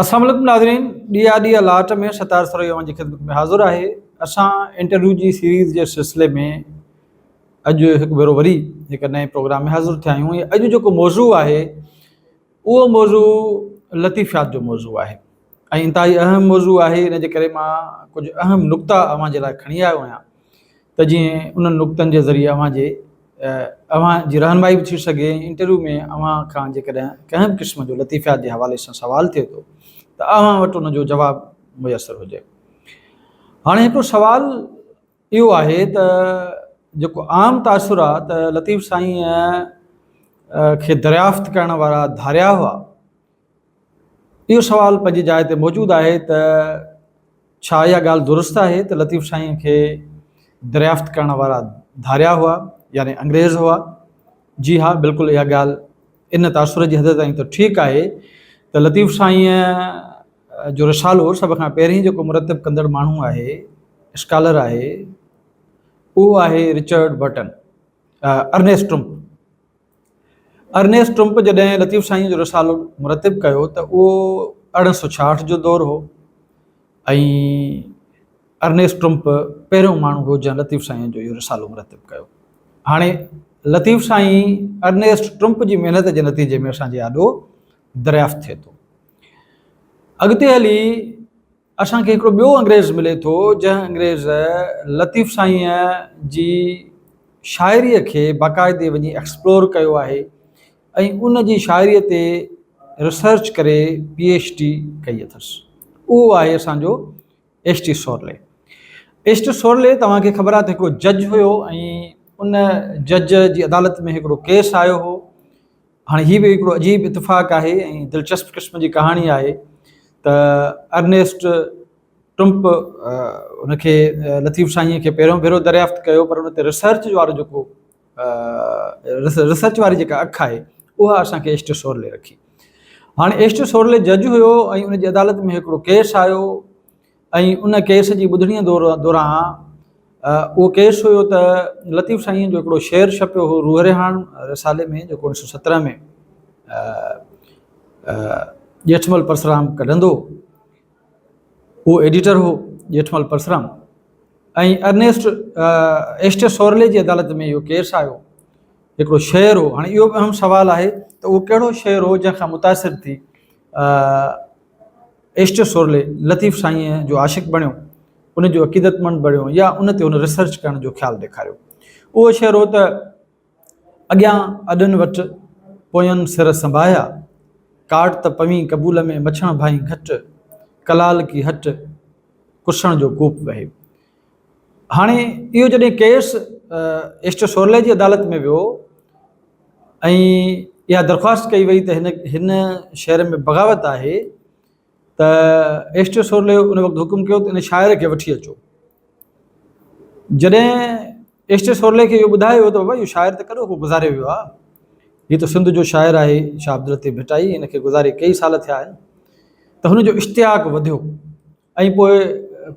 السلام عليڪم ناظرين ڏيئا ڏيئا لاٽ ۾ ستار سروي اوهان جي خدمت ۾ حاضر آهي. اسان انٽرويو جي سيريز جي سلسلي ۾ اڄ هڪ ڀيرو وري هڪ نئين پروگرام ۾ حاضر ٿيا آهيون ۽ اڄ جيڪو موضوع آهي اهو موضوع لطيفيات جو موضوع آهي ۽ انتهائي اهم موضوع آهي. ان جي ڪري مان ڪجهه اهم نقطا اوهان جي لاء کڻي آيو آهيان ته جيئن انهن نقطن جي ذريعي اوهان جي اوهان جي رهنمائي به ٿي سگهي ۽ انٽرويو ۾ اوهان کان جيڪڏهن ڪنهن به قسم جو لطيفيات جي حوالي سان سوال ٿئي ٿو ته اوهان وٽ ان جو جواب ميسر هجي. هاڻي هڪڙو سوال اهو آهي ته جيڪو عام تاثر آهي ته لطيف سائينء کي دريافت ڪرڻ وارا ڌاريا هئا، اهو سوال پنهنجي جاء تي موجود آهي ته ڇا اها ڳالهه درست آهي ته لطيف سائينء کي دريافت ڪرڻ وارا ڌاريا هئا يعني انگريز هئا؟ جي ها بلڪل اها ڳالهه ان تاثر جي حد تائين ته ٺيڪ آهي ته لطيف سائينء جو رسالو سڀ کان پهرين جيڪو مرتب ڪندڙ ماڻهو آهي، اسڪالر آهي، اهو آهي Richard Burton, Ernest Trumpp. Ernest Trumpp جڏهن لطيف سائينء جو رسالو مرتب ڪيو ته اهو 1866 جو دور هو ۽ ارنيسٽ ٽرمپ پهريون ماڻهو هو جنهن لطيف سائينء جو اهو رسالو مرتب ڪيو. هاڻي لطيف سائين ارنيسٽ ٽرمپ جي محنت جي نتيجي ۾ اسان جي آڏو دريافت ٿئي ٿو. اڳتي هلي اسان کي هڪڙو ٻيو انگريز ملي ٿو جنهن انگريز لطيف سائينء جي شاعريء کي باقاعدي وڃي ايڪسپلور ڪيو آهي ۽ ان جي شاعريء تي ريسرچ ڪري پي ايڇ ڊي ڪئي اٿس. اهو آهي اسان جو H T Sorley. H T Sorley توهان کي خبر آهي ته هڪڙو جج هيو ۽ ان جج جي عدالت ۾ هڪڙو ڪيس آيو هو. هاڻي هي به هڪڙو عجيب اتفاق آهي ۽ دلچسپ قسم جي ڪهاڻي آهي ته ارنيسٽ ٽرمپ ان کي لطيف سائينء کي پهريون ڀيرو دريافت ڪيو پر ان تي ريسرچ وارو جيڪو ريسرچ واري جيڪا اک آهي اها اسان کي ايسٽ سورلي رکي. هاڻي ايسٽ سورلي جج هيو ۽ ان جي عدالت ۾ هڪڙو ڪيس آيو ۽ ان ڪيس جي ٻڌڻيء دوران اهو ڪيس هيو ته لطيف سائينء جو هڪڙو شعر ڇپيو هو روح رهاڻ رسالي ۾ جيڪو اڻ سو سترهن ۾ ڄيٺمل پرسرام ڪڍندو هو. اهو ايڊيٽر هو Jethmal Parsram ۽ Ernest east Sorley جي عدالت ۾ اهو ڪيس آيو. هڪڙو شعر هو. هاڻي اهو به اهم سوال آهي ته اهو ڪهڙو شعر هو جنهن کان متاثر ٿي ايسٽر سورلي لطيف سائينء جو عاشق بڻيو، ان جو عقيدتمند بڻيو يا ان تي هن ريسرچ ڪرڻ جو خيال ڏيکاريو. اهو شعر هو ته، اڳيان اڏن وٽ، پوين سر سنڀايا، ڪاٽ ته پوين قبول ۾، مڇڻ ڀائين گهٽ، ڪلال ڪي هٽ، ڪسڻ جو ڪوپ وهي. هاڻي اهو جڏهن ڪيس ايسٽر سورلي جي عدالت ۾ ويو ۽ اها درخواست ڪئي وئي ته هن هن شهر ۾ بغاوت آهي ته ايسٽر سورلي ان وقت حڪم ڪيو ته ان شاعر کي وٺي اچو. جڏهن ايسٽر سورلي کي اهو ٻڌايو ويو ته بابا اهو شاعر ته ڪڏهوڪو گذاري ويو آهي، هي ته سنڌ جو شاعر آهي شاهه عبداللطيف ڀٽائي، هن کي گذاري ڪيئي سال ٿيا آهن ته هن جو اشتياق وڌيو ۽ پوء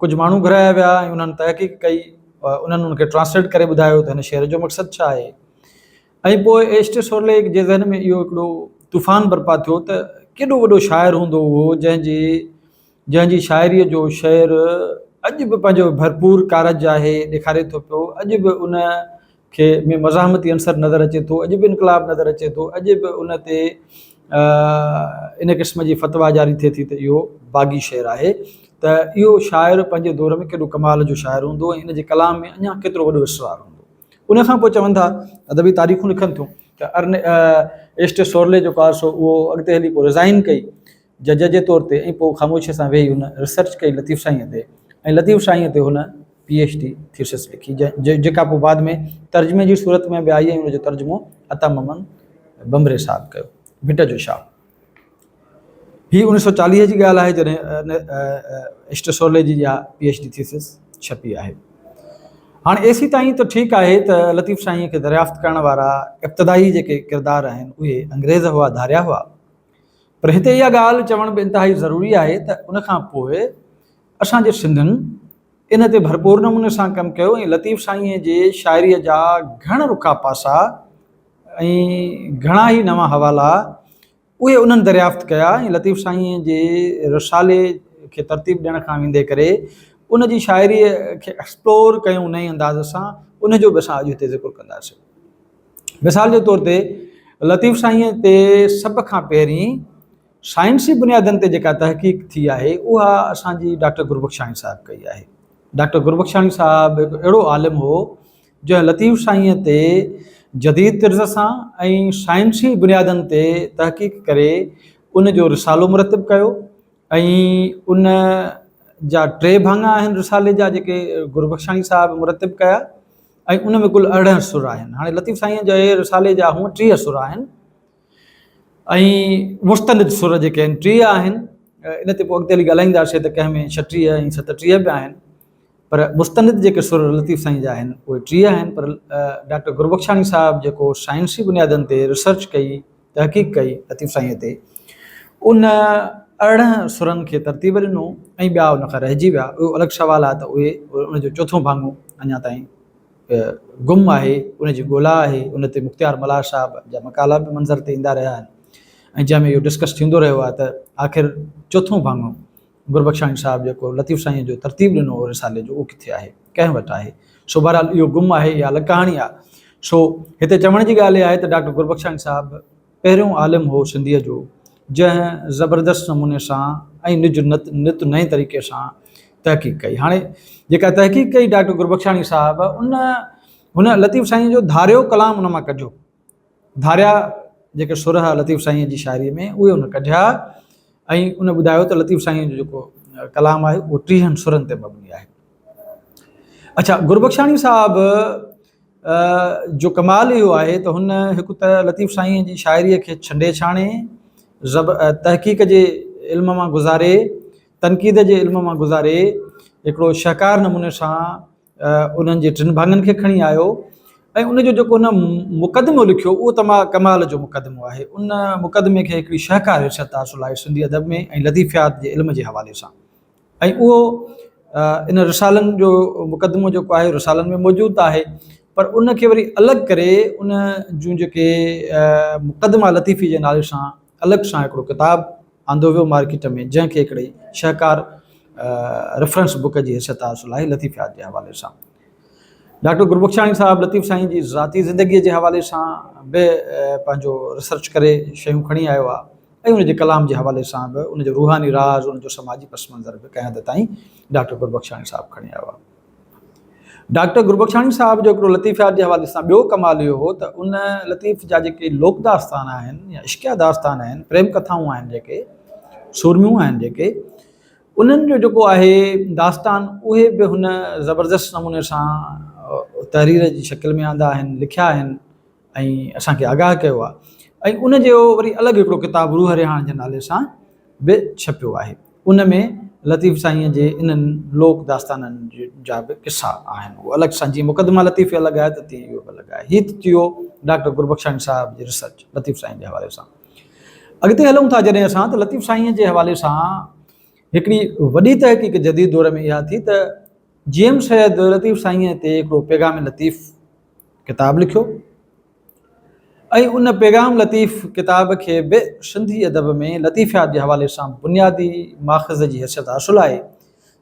ڪجهه ماڻهو گهرايا ويا ۽ انهن تحقيق ڪئي، انهن ان کي ٽرانسليٽ ڪري ٻڌايو ته هن شعر جو مقصد ڇا آهي ۽ پوء ايڇ ٽي سورلي جي ذهن ۾ اهو هڪڙو طوفان برپا ٿيو ته ڪيڏو وڏو شاعر هوندو اهو جنهن جي جنهن جي شاعريء جو شعر اڄ به پنهنجو ڀرپور ڪارج آهي ڏيکاري ٿو پيو، اڄ به ان کي ۾ مزاحمتي عنصر نظر اچي ٿو، اڄ به انقلاب نظر اچي ٿو، اڄ به ان تي ان قسم جي فتويٰ جاري ٿئي ٿي ته اهو باغي شعر آهي ته اهو شاعر پنهنجي دور ۾ ڪيڏو ڪمال جو شاعر هوندو ۽ ان جي ڪلام ۾ اڃا ڪيترو وڏو اسرار هوندو. ان کان پوء چون ٿا ادبي تاريخون لکن ٿيون ته ارن ايسٽ سورلي جيڪو آهي سو اهو اڳتي هلي پوء رزائن ڪئي جج جي طور تي ۽ پوء خاموشيء سان ويهي هن ريسرچ ڪئي لطيف سائينء تي ۽ لطيف سائينء تي هن پي ايڇ ڊي ٿيسس لکي جيڪا پوء بعد ۾ ترجمي جي صورت ۾ به آئي ۽ ان جو ترجمو عطا محمد ڀنڀري صاحب ڪيو. ڀٽ جو شاهه. هي اڻويهه سو چاليهه جي ڳالهه آهي جڏهن ائسٽر سورلي جي اها پي ايڇ ڊي ٿيسس ڇپي آهي. هاڻي ايسي تائين ته ٺيڪ آهي ته لطيف سائينء کي دريافت ڪرڻ وارا ابتدائي جيڪي ڪردار آهن اهي انگريز هئا، ڌاريا هئا. پر هتي اها ڳالهه چوڻ به انتهائي ضروري آهي ته ان کان پوء اسان جي سنڌين ان تي ڀرپور نموني سان ڪم ڪيو ۽ لطيف سائينء جي شاعريء جا گهڻ رخا پاسا ۽ گهڻا ئي نوان حوالا اهي انهن دريافت ڪيا ۽ لطيف سائينء جي رسالي کي ترتيب ڏيڻ کان ويندي ڪري ان جي شاعريء کي ايڪسپلور ڪيون نئين انداز سان، ان جو به اسان اڄ هتي ذڪر ڪنداسين. مثال جي طور تي لطيف سائينء تي سڀ کان پهرين سائنسي بنيادن تي جيڪا تحقيق ٿي آهي اها اسان جي ڊاڪٽر گربخشاڻي صاحب ڪئي آهي. ڊاڪٽر گربخشاڻي صاحب هڪ اهڙو عالم هو جنهن لطيف سائينء تي جديد طرز سان ۽ سائنسي بنيادن تي تحقيق ڪري ان جو رسالو مرتب ڪيو ۽ ان جا ٽي ڀاڱا آهن رسالي جا جيڪي گربخشاڻي صاحب مرتب ڪيا ۽ ان ۾ ڪل 18 سر آهن. هاڻي لطيف سائينء جي رسالي جا هونء 30 سر آهن ۽ مستند سر جيڪي آهن 30 آهن. ان تي پوء اڳتي هلي ڳالهائينداسين ته ڪنهن ۾ 36 ۽ 37 به آهن، پر مستند جيڪي سر لطيف سائين جا آهن اهي 30 آهن. پر ڊاڪٽر گربخشاڻي صاحب جيڪو سائنسي بنيادن تي ريسرچ ڪئي، تحقيق ڪئي لطيف سائينء تي، ان 18 سرن کي ترتيب ڏنو ۽ ٻيا ان کان رهجي ويا. اهو الڳ سوال آهي ته اهي ان جو چوٿون ڀاڱو اڃا تائين گم آهي، ان جي ڳولا آهي. ان تي مختيار ملاح صاحب جا مقالا به منظر تي ايندا رهيا آهن ۽ جنهن ۾ اهو ڊسڪس ٿيندو رهيو آهي ته آخر چوٿون ڀاڱو گربخشاڻي صاحب جيڪو لطيف سائينء جو ترتيب ڏنو هو رسالي جو، اهو ڪٿي آهي، ڪنهن وٽ آهي؟ سو بهرحال اهو گم آهي، اها الڳ ڪهاڻي آهي. سو هتي چوڻ جي ڳالهه اها آهي ته ڊاڪٽر گربخشاڻي صاحب پهريون عالم هو سنڌيء جو، جنهن زبردست نموني سان ۽ نج نت نئين طريقي سان تحقيق ڪئي. هاڻي جيڪا تحقيق ڪئي ڊاڪٽر گربخشاڻي صاحب، ان هن لطيف سائينء جو ڌاريو ڪلام ان مان ڪڍيو. ڌاريا جيڪي سر ها لطيف سائينء جي شاعريء ۾ اهي هن ڪڍيا ۽ ان ٻڌايو ته لطيف سائينء جو جيڪو ڪلام آهي اهو 30 سرن تي مبني آهي. اڇا گربخشاڻي صاحب جو ڪمال اهو آهي ته هن هڪ ته لطيف سائينء جي شاعريء کي ڇنڊي ڇاڻي تحقيق جي علم مان گذاري، تنقيد جي علم مان گذاري هڪڙو شهڪار نموني سان انهن جي ٽن ڀاڱن کي کڻي آيو ۽ ان جو جيڪو هن مقدمو لکيو اهو تمام ڪمال جو مقدمو آهي. ان مقدمي کي هڪڙي شهڪار حيثيت حاصل آهي سنڌي ادب ۾ ۽ لطيفيات جي علم جي حوالي سان ۽ اهو ان رسالن جو مقدمو جيڪو آهي رسالن ۾ موجود آهي، پر ان کي وري الڳ ڪري ان جون جيڪي مقدمه لطيفي جي نالي سان الڳ سان هڪڙو ڪتاب آندو ويو مارڪيٽ ۾ جنهن کي هڪڙي شهڪار ريفرنس بڪ جي حيثيت حاصل آهي لطيفيات جي حوالي سان. ڊاڪٽر گربخشاڻي صاحب لطيف سائين جي ذاتي زندگيء جي حوالي سان به پنهنجو ريسرچ ڪري شيون کڻي آيو آهي ۽ ان جي ڪلام جي حوالي سان به ان جو روحاني راز، ان جو سماجي پس منظر به ڪنهن حد تائين ڊاڪٽر گربخشاڻي صاحب کڻي آيو آهي. ڊاڪٽر گربخشاڻي صاحب جو هڪڙو لطيفيات جي حوالي سان ٻيو ڪمال اهو هو ته ان لطيف جا جيڪي لوڪ داستان آهن يا عشقيه داستان آهن، پريم ڪٿائون آهن، جيڪي سورميون آهن، جيڪي انهن جو جيڪو آهي داستان، اهي به هن زبردست نموني سان تحرير جي شڪل ۾ آندا آهن، لکيا آهن ۽ اسان کي آگاهه ڪيو آهي ۽ ان جو وري الڳ هڪڙو ڪتاب روح رهاڻ جي نالي سان به ڇپيو آهي. ان ۾ لطيف سائينء جي انهن لوڪ داستانن جا به قصا آهن. اهو الڳ سان جيئن مقدمه لطيفي الڳ آهي ته تيئن اهو به الڳ آهي. هي ته ٿيو ڊاڪٽر گربخشاڻي صاحب جي ريسرچ لطيف سائين جي حوالي سان. اڳتي هلون ٿا جڏهن اسان ته لطيف سائينء جي حوالي سان هڪڙي وڏي تحقيق جديد دور ۾ اها ٿي ته جي ايم سيد لطيف سائينء تي هڪڙو پيغام لطيف ڪتاب لکيو ۽ ان پيغام لطيف ڪتاب کي به سنڌي ادب ۾ لطيفيات جي حوالي سان بنيادي ماخذ جي حيثيت حاصل آهي،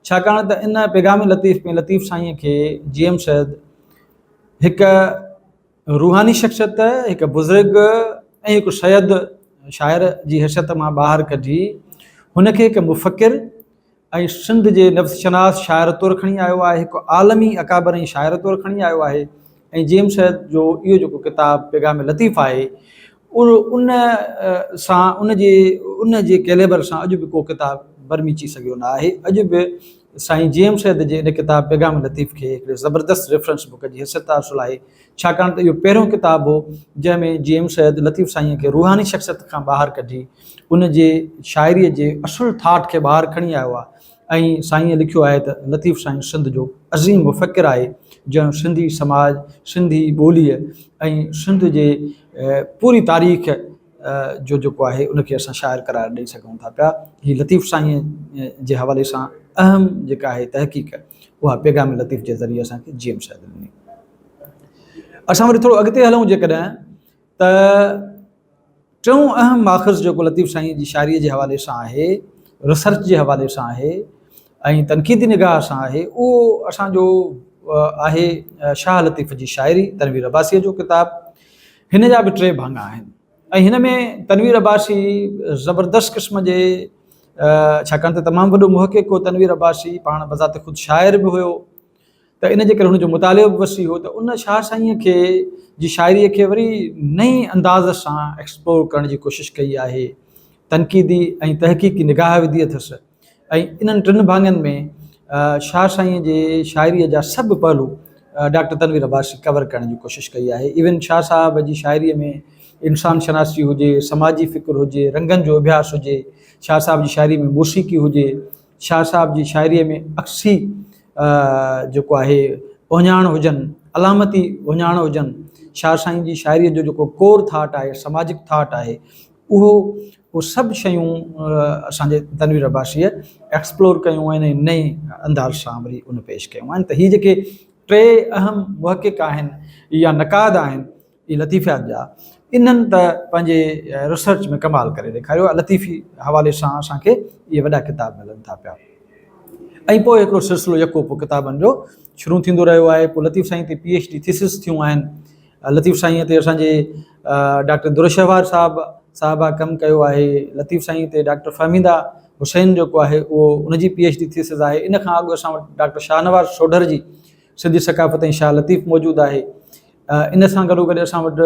ڇاڪاڻ ته ان پيغام لطيف ۾ لطيف سائينء کي جي ايم سيد هڪ روحاني شخصيت، هڪ بزرگ ۽ هڪ سيد شاعر جي حيثيت مان ٻاهر ڪڍي هن کي هڪ مفڪر ۽ سنڌ جي نفس شناس شاعر طور کڻي آيو آهي، هڪ عالمي اڪابر ۽ شاعر طور کڻي آيو آهي ۽ جي ايم سيد جو اهو جيڪو ڪتاب پيغام لطيف آهي ان سان ان جي ان جي ڪيليبر سان اڄ به ڪو ڪتاب برميچي سگهيو نه آهي. اڄ به سائين جي ايم سيد جي ان ڪتاب پيغام لطيف کي هڪڙي زبردست ريفرنس بڪ جي حيثيت حاصل آهي، ڇاڪاڻ ته اهو پهريون ڪتاب هو جنهن ۾ جي ايم سيد لطيف سائينء کي روحاني شخصيت کان ٻاهر ڪڍي ان جي شاعريء جي اصل ٿاٽ کي ٻاهر کڻي آيو آهي ۽ سائينء لکيو آهي ته لطيف سائين سنڌ جو عظيم مفڪر آهي جنهن سنڌي سماج، سنڌي ٻوليء ۽ سنڌ جي پوري تاريخ جو جيڪو آهي ان کي اسان شاعر قرار ڏئي سگهون ٿا پيا. هي لطيف سائينء جي حوالي سان اهم جيڪا آهي تحقيق اها پيغام لطيف جي ذريعي اسان کي جي ايم سيد ڏني. اسان وري ٿورو اڳتي هلون جيڪڏهن ته. ٽيون اهم ماخذ جيڪو لطيف سائينء جي شاعريء جي حوالي سان آهي، ريسرچ جي حوالي سان آهي ۽ تنقيدي نگاهه سان آهي، اهو اسان جو آهي شاهه لطيف جي شاعري، تنوير عباسيء جو ڪتاب. هن جا به ٽي ڀاڱا آهن ۽ هن ۾ تنوير عباسي زبردست قسم جي ڇاڪاڻ ته تمام وڏو محقق هو تنوير عباسي، پاڻ بذات خود شاعر به هيو، ته ان جي ڪري هن جو مطالعو به وسيع هو ته ان شاهه سائينء کي جي شاعريء کي وري نئين انداز سان ايڪسپلور ڪرڻ جي ڪوشش ڪئي آهي، تنقيدي ۽ تحقيقي نگاهه وڌي اٿس ۽ انهن ٽن ڀاڱن ۾ شاهه سائينء جي شاعريء جا سڀ پهلو ڊاڪٽر تنوير عباسي ڪور ڪرڻ جي ڪوشش ڪئي آهي. ايون شاهه صاحب جي شاعريء ۾ انسان شناسي هجي، سماجي فڪر هجي، رنگن جو اڀياس هجي، شاهه صاحب جي شاعريء ۾ موسيقي هجي، شاهه صاحب جي شاعريء ۾ عڪسي جيڪو آهي اهڃاڻ هجن، علامتي اهڃاڻ هجن، شاهه سائين جي شاعريء جو جيڪو ڪور ٿاٽ آهي، سماجڪ ٿاٽ آهي، اهو اهو سڀ شيون اسان جي تنوير عباسيء ايڪسپلور ڪيون آهن ۽ نئين انداز سان وري ان پيش ڪيون آهن ته هي جيڪي ٽي اهم محقق آهن يا نقاد آهن اهي لطيفيات جا انهن ته پنهنجي ريسرچ ۾ ڪمال ڪري ڏيکاريو آهي لطيفي حوالي سان اسان کي اهي وڏا ڪتاب ملن ٿا پيا ۽ پوء هڪڙو سلسلو يڪو پوء ڪتابن جو شروع ٿيندو رهيو آهي پوء لطيف سائين تي پي ايڇ ڊي ٿيسز ٿيون آهن لطيف سائين تي اسان جي ڊاڪٽر درشهوار صاحب صاحبه ڪم ڪيو آهي لطيف سائين تي ڊاڪٽر فهميده حسين جيڪو آهي اهو ان جي پي ايڇ ڊي ٿيسز آهي ان کان اڳ اسان وٽ ڊاڪٽر شاهنواز سوڍر جي سنڌي ثقافت ۽ شاهه لطيف موجود آهي ان سان گڏو گڏ اسان وٽ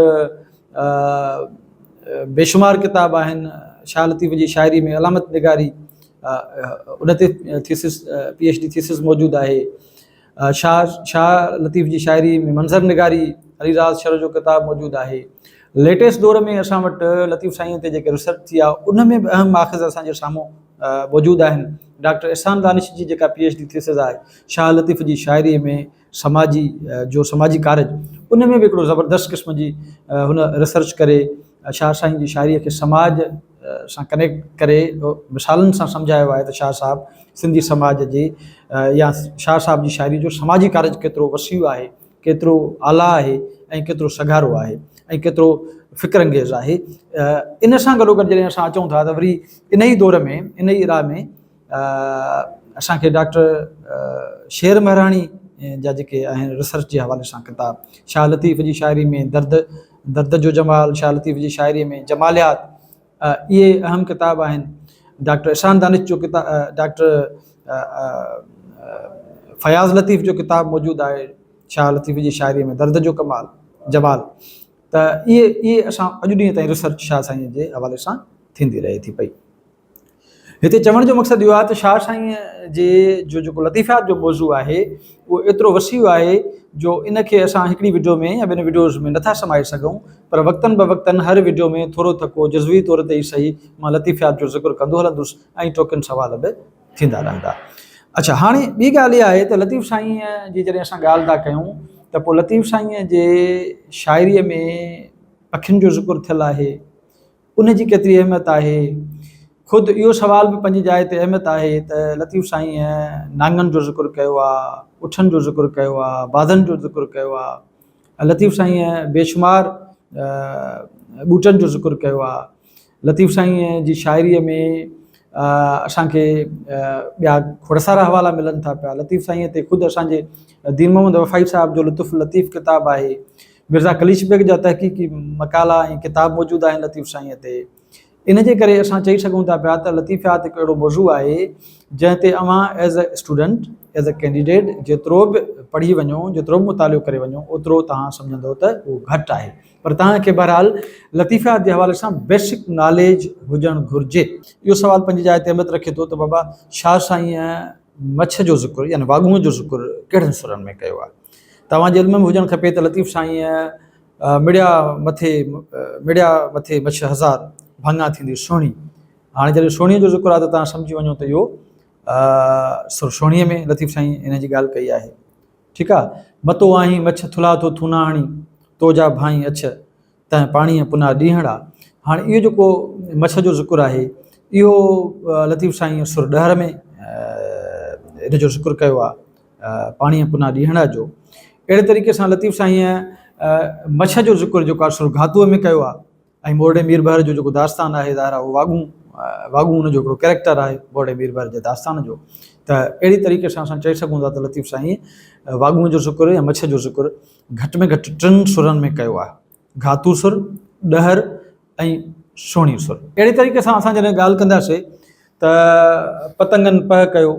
بيشمار ڪتاب آهن شاهه لطيف جي شاعري ۾ علامت نگاري ان تي thesis P H D thesis موجود آهي شاهه شاهه لطيف جي شاعري ۾ منظر نگاري علي راز شر جو ڪتاب موجود آهي ليٽيسٽ دور ۾ اسان وٽ لطيف سائين تي جيڪي ريسرچ ٿي آهي ان ۾ به اهم ماخذ اسان جي سامهون موجود آهن ڊاڪٽر احسان دانش جي جيڪا پي ايڇ ڊي ٿيسز آهي شاهه لطيف جي شاعري ۾ سماجي جو سماجي ڪارج ان ۾ به هڪڙو زبردست قسم جي هن ريسرچ ڪري شاهه سائين جي شاعريء کي سماج سان ڪنيڪٽ ڪري مثالن سان سمجهايو آهي ته شاهه صاحب سنڌي سماج جي يا شاهه صاحب جي شاعري جو سماجي ڪارج ڪيترو وسيع آهي ڪيترو اعليٰ آهي ۽ ڪيترو سگهارو آهي ۽ ڪيترو فڪر انگيز آهي ان سان گڏوگڏ جڏهن اسان اچون ٿا ته وري ان ئي دور ۾ ان ئي ايرا ۾ اسان کي ڊاڪٽر شير مهراڻي جا جيڪي آهن ريسرچ جي حوالي سان ڪتاب شاهه لطيف جي شاعري ۾ درد درد جو جمال شاهه لطيف جي شاعري ۾ جماليات اهي اهم ڪتاب آهن ڊاڪٽر احسان دانش جو ڪتاب ڊاڪٽر فياض لطيف جو ڪتاب موجود آهي شاهه لطيف جي شاعري ۾ درد جو ڪمال جمال ته اهي اهي اسان اڄ ڏينهن تائين ريسرچ شاهه سائين جي حوالي سان ٿيندي رهي ٿي پئي هتي چوڻ جو مقصد اهو آهي ته شاهه سائينء جي جو جيڪو لطيفيات جو موضوع آهي اهو ايترو وسيع آهي جو ان کي اسان هڪڙي وڊيو ۾ يا ٻن وڊيوز ۾ نٿا سمائي سگهون پر وقتن به وقتن هر وڊيو ۾ ٿورو ٿڪو جزوي طور تي ئي سهي مان لطيفيات جو ذڪر ڪندو هلندس ۽ ٽوڪن سوال به ٿيندا رهندا. اڇا هاڻي ٻي ڳالهه اها آهي ته لطيف سائينء جي جڏهن اسان ڳالهه ٿا ڪيون ته پوء لطيف سائينء جي شاعريء ۾ پکين جو ذڪر ٿيل آهي ان جي ڪيتري اهميت آهي؟ خود اهو سوال به پنهنجي جاء تي اهميت آهي ته لطيف سائينء نانگن جو ذڪر ڪيو آ، اٺن جو ذڪر ڪيو آ، بازن جو ذڪر ڪيو آ، لطيف سائينء بيشمار ٻوٽن جو ذڪر ڪيو آ. لطيف سائينء جي شاعريء ۾ اسان کي ٻيا کوڙ سارا حوالا ملن ٿا پيا. لطيف سائينء تي خود اسان جي دين محمد وفائي صاحب جو لطف لطيف ڪتاب آهي. مرزا قليچ بيگ جا تحقيقي مقالا ۽ ڪتاب موجود آهن لطيف سائينء تي. ان جي ڪري اسان چئي سگهون ٿا پيا ته لطيفيات هڪ اهڙو موضوع آهي جنهن تي اوهان as a student, as a candidate جيترو به پڙهي وڃو، جيترو به مطالعو ڪري وڃو اوترو توهان سمجهندو ته اهو گهٽ آهي. پر توهان کي بهرحال لطيفيات جي حوالي سان بيسڪ ناليج هجڻ گهرجي. اهو سوال پنهنجي جاء تي اهميت رکي ٿو ته بابا شاهه سائينء مڇ جو ذڪر يعني واڳونء جو ذڪر ڪهڙن سرن ۾ ڪيو آهي؟ توهان جي علم ۾ هجڻ کپي ته لطيف سائينء مڙيا مٿي مڙيا مٿي مڇ هزار ڀاڱا ٿيندي سهڻي. هاڻي جڏهن سهڻيء جو ذڪر آهي ته توهان سمجهي وڃو ته اهو سر سهڻيء ۾ لطيف سائين ان جي ڳالهه ڪئي آهي. ٺيڪ آ. متو آهين مڇ ٿلها ٿو ٿونا هڻي، تو جا ڀائين اڇ. تنهن پاڻيء پنا ڏينهڙا. هاڻي اهو جيڪو مڇ جو ذڪر آهي، اهو لطيف سائينء سر ڏهر ۾ ان جو ذڪر ڪيو آهي، پاڻيء پنا ڏينهڙا جو. اهڙي طريقي سان لطيف سائينء مڇ جو ذڪر جيڪو آهي سر گهاتوء ۾ ڪيو آهي ۽ مورڙي ميربحر جو جيڪو داستان آهي ظاهر آهي اهو واڳون واڳون ان جو هڪڙو ڪريڪٽر آهي مورڙي ميربحر جي داستان جو ته اهڙي طريقي سان اسان چئي سگهون ٿا ته لطيف سائين واڳون جو ذڪر يا مڇ جو ذڪر گهٽ ۾ گهٽ ٽن سرن ۾ ڪيو آهي گهاتو سر، ڏهر ۽ سهڻي سر. اهڙي طريقي سان اسان جڏهن ڳالهه ڪنداسي ته پتنگن پهه ڪيو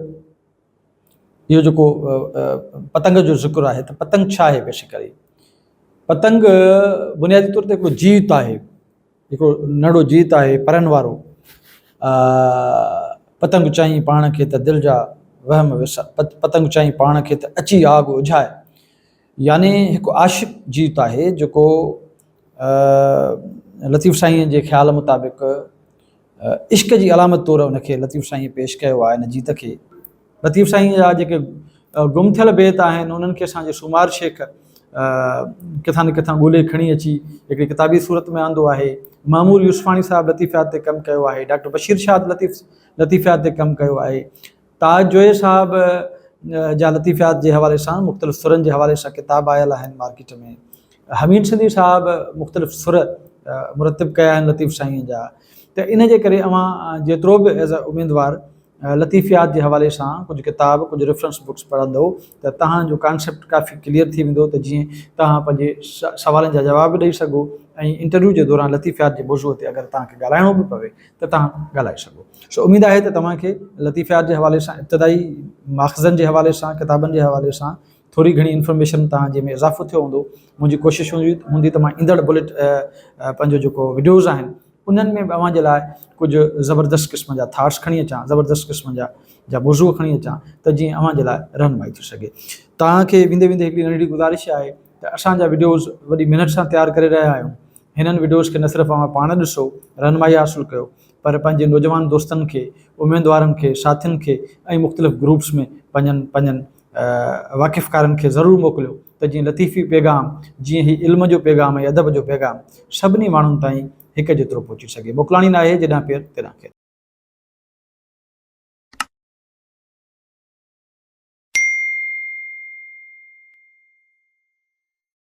اهو جيڪو پتنگ جو ذڪر آهي ته پتنگ ڇا آهي بيسيڪلي پتنگ بنيادي طور تي هڪڙو جيت آهي هڪڙو ننڍڙو جيت آهي پرن وارو پتنگ چائين پاڻ کي ته دل جا وهم وسا پتنگ چائين پاڻ کي ته اچي آگ اجهائي يعني هڪ عاشق جيت آهي جيڪو لطيف سائين جي خيال مطابق عشق جي علامت طور ان کي لطيف سائين پيش ڪيو آهي ان جيت کي. لطيف سائين جا جيڪي گم ٿيل بيت آهن انهن کي اسان جي سومار شيخ ڪٿان نه ڪٿان ڳولي کڻي اچي هڪڙي ڪتابي صورت ۾ آندو آهي. معمور يوسفاڻي صاحب لطيفيات تي ڪم ڪيو آهي. ڊاڪٽر بشير شاد لطيف لطيفيات تي ڪم ڪيو آهي. تاج جويي صاحب جا لطيفيات جي حوالي سان مختلف سرن جي حوالي سان ڪتاب آيل آهن مارڪيٽ ۾. حميد سنڌي صاحب مختلف سر مرتب ڪيا آهن لطيف سائينء جا ته ان جي ڪري اوهان جيترو به ايز اي اميدوار لطيفيات جي حوالي سان ڪجهه ڪتاب ڪجهه ريفرنس بڪس پڙهندو ته توهان جو ڪانسيپٽ ڪافي ڪليئر ٿي ويندو ته جيئن توهان پنهنجي سوالن جا جواب به ڏئي سگهو ۽ انٽرويو جي دوران لطيفيات جي موضوع تي اگر توهان کي ڳالهائڻو به پوي ته توهان ڳالهائي سگهو. سو اميد آهي ته توهان کي لطيفيات جي حوالي سان ابتدائي ماخذن جي حوالي سان ڪتابن جي حوالي سان ٿوري گهڻي انفارميشن توهان جي ۾ اضافو ٿيو هوندو. منهنجي ڪوشش هوندي ته مان ايندڙ بليٽ پنهنجو جيڪو وڊيوز آهن انهن ۾ به اوهان جي لاء ڪجهه زبردست قسم جا ٿاٽس کڻي اچان زبردست قسم جا جا موضوع کڻي اچان ته جيئن اوهان جي لاء رهنمائي ٿي سگهي. توهان کي ويندي ويندي هڪڙي ننڍڙي گذارش آهي ته اسان جا وڊيوز وڏي محنت سان تيار ڪري رهيا آهيون. هنن وڊيوز کي نه صرف اوهان پاڻ ڏسو رهنمائي حاصل ڪيو پر پنهنجي نوجوان دوستن کي، اميدوارن کي، ساٿين کي ۽ مختلف گروپس ۾ پنهنجن پنهنجن واقفڪارن کي ضرور موڪليو ته جيئن لطيفي پيغام، جيئن هي علم جو پيغام ۽ ادب جو پيغام سڀني ماڻهن تائين هڪ جيترو پهچي سگهي. موڪلاڻي ناهي، جيڏانهن پير تيڏانهن خير.